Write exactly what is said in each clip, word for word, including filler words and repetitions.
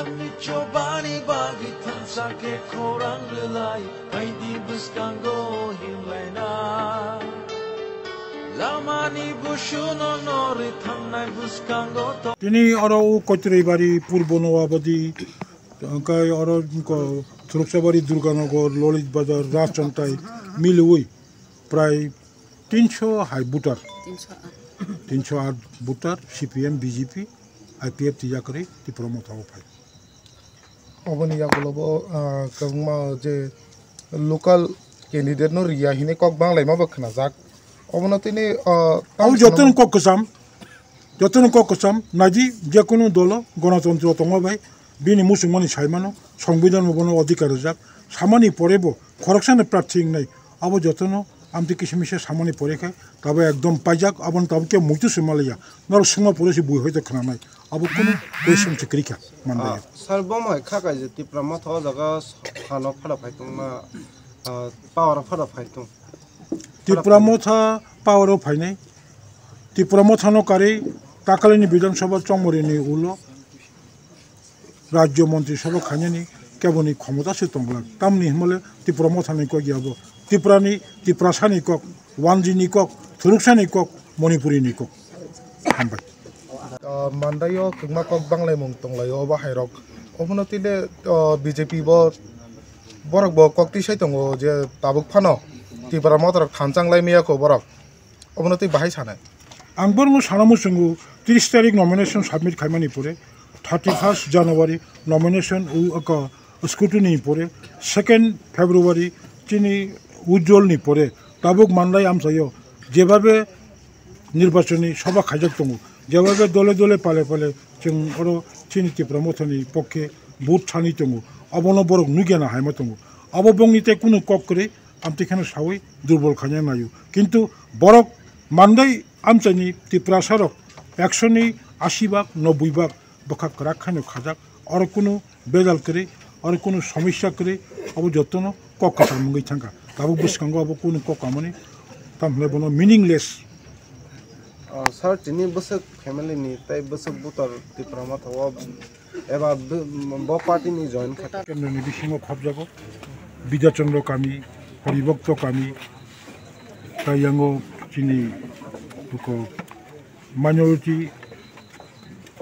Chobani bagwi thansa khe khorang rwlai, phaidi bwskango himlaina. Lamani busuno norwi thangnai bwskango to- Tini oro o Koitribari, Purbo Noabadi, hwnkhe oro ko Thurukchabari, Durganagar, Lolit Bazar, Rajchantai miliwi prai tinso hai voter, tinso aat. Tinso aat voter C P M, B J P, I P F T yakarwi Tipra Motha o phai. Oboni yagulo bo, ah, kwbangma je local candidate no riya hinwi kok banglaima bo khwnajak. Obono tini, ah, Abo jotono kok kwcham, jotono kok kwcham, naidi jekunu dolo gonotontro tongma bai bini muchungmani saimano, songbidan bo bono odhikar rijak, samani pore bo khoroksano prarthi wngnai, abo jotono amtwi kisa misa samani pore khe tabo ekdom paijak, aboni tabo khe muitu se malaya, norok swngma pore se bui hoito khwnanai, abo kunu question se kwrwi kha manlaiya. Ah, sir, bo hai kha kaisa Tipra Motha o jaga phano phada phai tongma, ah, power o phada phai tong. Tipra Motha power o phainai, Tipra Motha no karwi takalini Bidhan Sabha chongmori ni ulo Rajya Montri Sabha khainani keboni khomota se tongglak. Tamni himale Tipra Motha ni kok yabo. Tipra ni, Tiprasa ni kok, Wanji ni kok, Thuruksa ni kok, Manipuri ni kok. Hambai. Ah, Mandai o kwbangma kok banglaimung tonglaio obo hairok. Obono tile, ah, B J P bo borok bo kok tisai tongo je tabuk phano Tipra Motha rok thanchang lai maya kho borok. Obono tei bahai sanai. Ang borokno sana muchungo tris tarik nomination submit khaimani pore, thirty first January nomination u-, aka scrutiny ni pore, second February chini withdrawal ni pore, tabuk Mandai amchaio jebabe nirbachoni sabha khaijak tongo, jebabe dole dole pale pale chwng oro chini Tipra Motha ni pokhe vote thani tongo, abono borok nugya na haima tongo, abo bongni tei kunu kok kwrwi amtwi kheno sawi durbol khaina naio. Kintu borok Mandai amchaini Tiprasa rok ekshoni asi bak, noboi bak bwkha kwrak khaino khajak. Oro kunu bejal kwrwi, oro kunu somosya kwrwi, abo jotono kok kwcham wngwi thangkha. Tabuk bwskango abo kunu kok kamani, tamo hwnwi bono meaningless. Ah, sir, tini bwswk family ni tei bwswk butor Tipra Motha o eba bo, bo party ni join kha. Kendroni bisingo khopjago, Bidya Chandra kami, Haribhakta kami, tei yango chini buko minority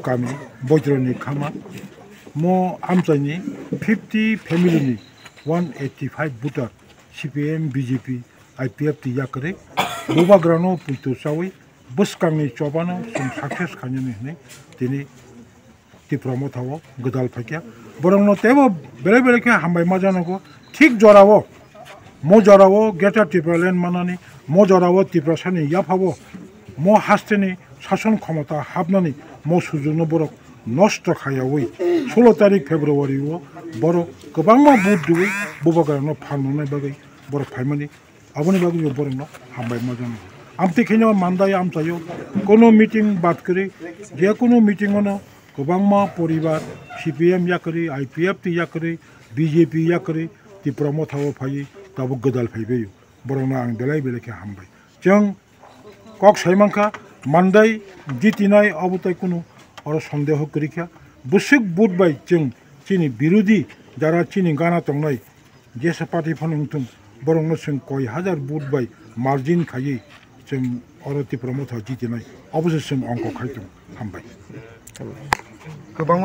kami, Boitroni khama, mo amchaini fifty family ni one eighty five voter C P M, B J P, I P F T yakarwi bubagrano puito chawi bwskangni chobano chwng success khainani hwnwi tini Tipra Motha o gwdal phaikha. Borokno teibo belai belai khe hambai ma janogo. Thik jorao, mo jorao Greater Tipraland manani, mo jorao Tiprasani yaphao, mo hasteni sason khomota hapnani mo sujukno borok nosto khayawi sulo tarik February o borok kwbangma vote rwwi bubagrano phan rwnai bagwi borok phaimani. Aboni bagwi bo borokno hambai ma jano. Amtwi khe no Mandai amchaio kono meeting bad kwrwi, je kono meeting ono kwbangma poribar C P M yakarwi, I P F T yakarwi, B J P yakarwi Tipra Motha o phaiwi tabuk gwdal phaibaio. Borokno ang belai belai khe hambai. Chwng kok sai mankha, Mandai jitinai abo tai kunu oro sondeho kwrwi kha. Bwswk vote bai chwng chini birodhi jara chini gana tongnai, jesa party phano wngthung, borokno chwng koi hajar vote bai margin khaiwi chwng oro Tipra Motha jitinai, obo se chwng ongkho khai tongo. Hambai. Kwbangma